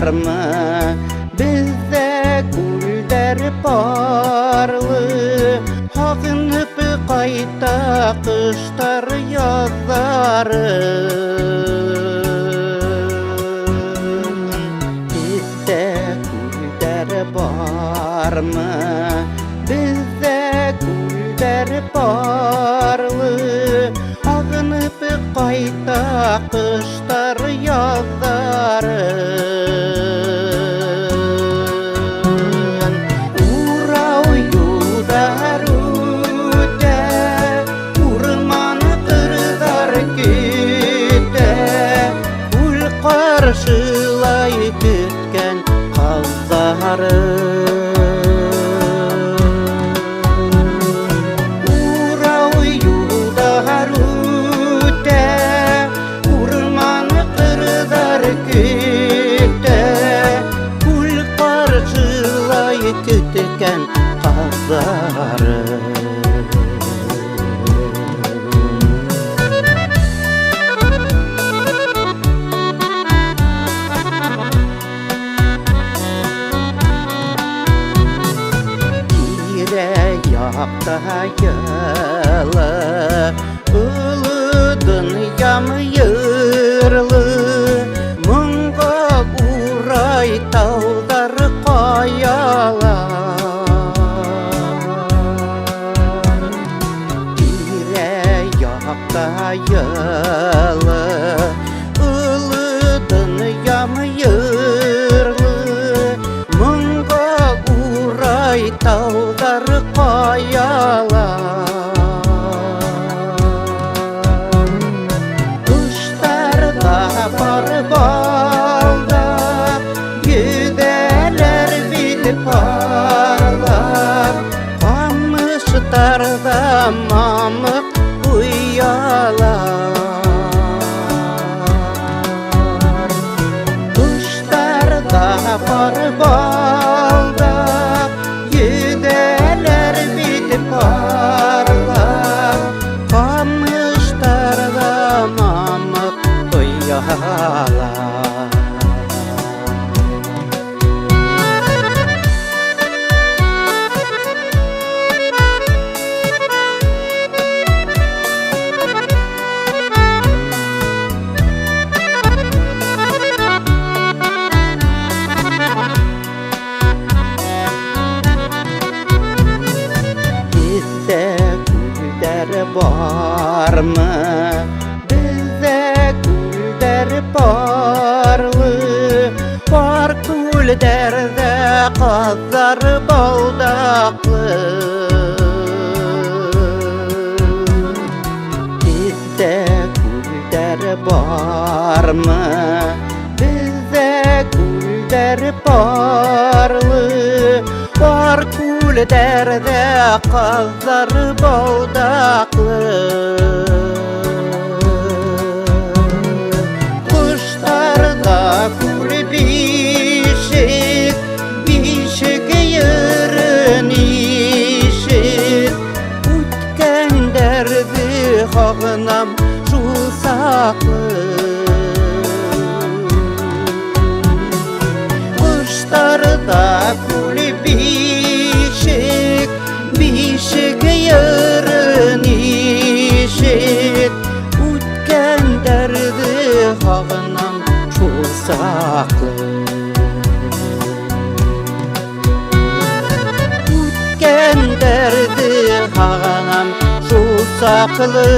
бармы? Бездә күлдәр парлы, Һагынып кайта кыштар язлары. Бездә күлдәр бармы? Бездә күлдәр парлы, Һагынып кайта кыштар язлары. Урау юлдар үтә, урман кырдар көтә, күл каршылай көткән казлары. Урау юлдар үтә, урман кырдар көтә, күл каршылай көткән казлары. Тирә-якта елы, олы дөньям ерлы, моңга урай таулар каялар. Тирә-якта елы, олы дөньям ерлы, моңга урай таулар каялар. Кыштарда бар балда, йөдәләр бит парлап, камыштарда мамык оялар. Кыштарда бар балда, йөдәләр бит парлап, камыштарда мамык оялар. Бездә күлдәр бармы? Бездә күлдәр парлы, Пар күлдәрдә казлар балдаклы. Бездә күлдәр бармы? Бездә күлдәр парлы, Пар күлдәрдә казлар балдаклы. Коштарда күл бишек, бишек йөрен ишек. Үткәндәрҙе һағынам шул саҡлы. Ҡоштарҙа күл бишек, бишек йырын ишет. Үткәндәрҙе һағынам шул саҡлы. Үткәндәрҙе һағынам шул саҡлы.